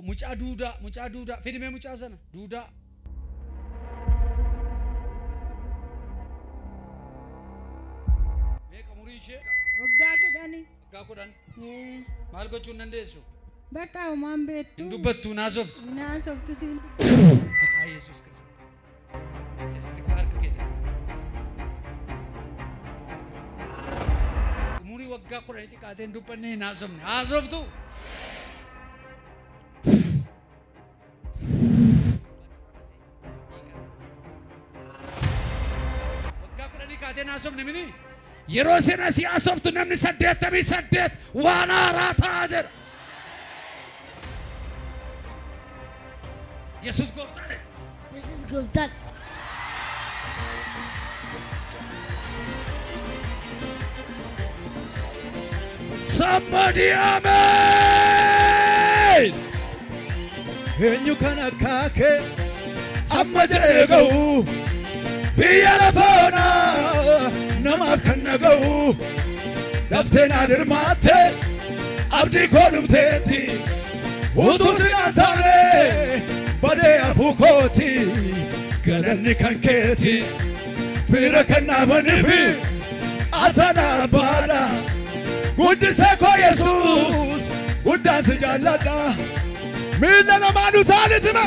Mucaa duudaa, mucaa duudaa, fidimee mucaa sana duudaa. Meeqa umurii ishee? Waggaa 10. Waggaa 10. Maal gochuu hin dandeessu? Bakka homaan beektu. Hin dubbattu, naasoftu. Naasoftu siin. Maqaa Yesuus Kiristoos. Just harka keessa. Umurii waggaa 10 xiqqaatee hin dubbanne, hin haasofne. Haasoftu. Waggaa 10 kaatee haasofne mini. Yeroo isin asii haasoftu namni 88 waan haaraa ta'aa jedha. Yesuus gooftaadha. Yesuus gooftaadha. Somebody amen. Eenyu kan akka kee amma jedhee ga'u biyya lafaanaa nama kan naga'u daftee naa dirmaatte abdii koo dhufteetti utuu sinaan taane badee hafuu kooti galanni kan keeti fira kan dhaabaniifi atana abbaadha guddisee koo Yesuus guddaan si jaalladha. Miila lamaanuu isaaniitti hima.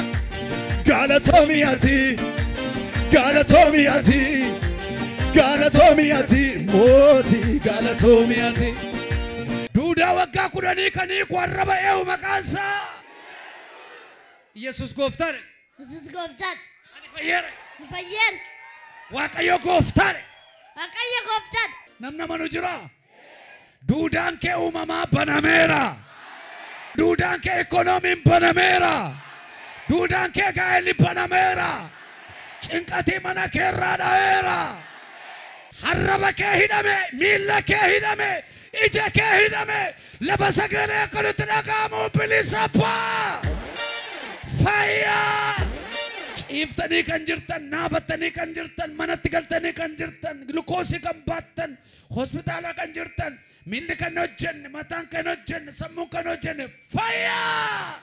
Galatoomi ati, galatoomi ati, galatoomi ati, mootii galatoomi ati. Duudaa waggaa 10 kan hiiku arraba eewu maqaan isaa. Yesuus gooftaadha. Yesuus gooftaadha. Ani fayyeera. Ni fayyeera. Waaqayyo gooftaadha. Waaqayyo gooftaadha. Namni amanu jira. Duudaan kee uumamaa banameera. Duudaan kee ikoonomiin banameera. Duudaan kee gaa'elli banameera. Cinqatii mana kee irraa dha'eera. Arraba kee hidhame, miilla kee hidhame, ija kee hidhame, lafa sagalee akkanatti dhaga'amu bilisa baa. Fayyaa. Ciiftanii kan jirtan, naafattanii kan jirtan, manatti galtanii kan jirtan, glukoosii kan baattan, hospitaala kan jirtan, miilli kan hojjenne, mataan kan hojjenne, sammuun kan hojjenne, fayyaa.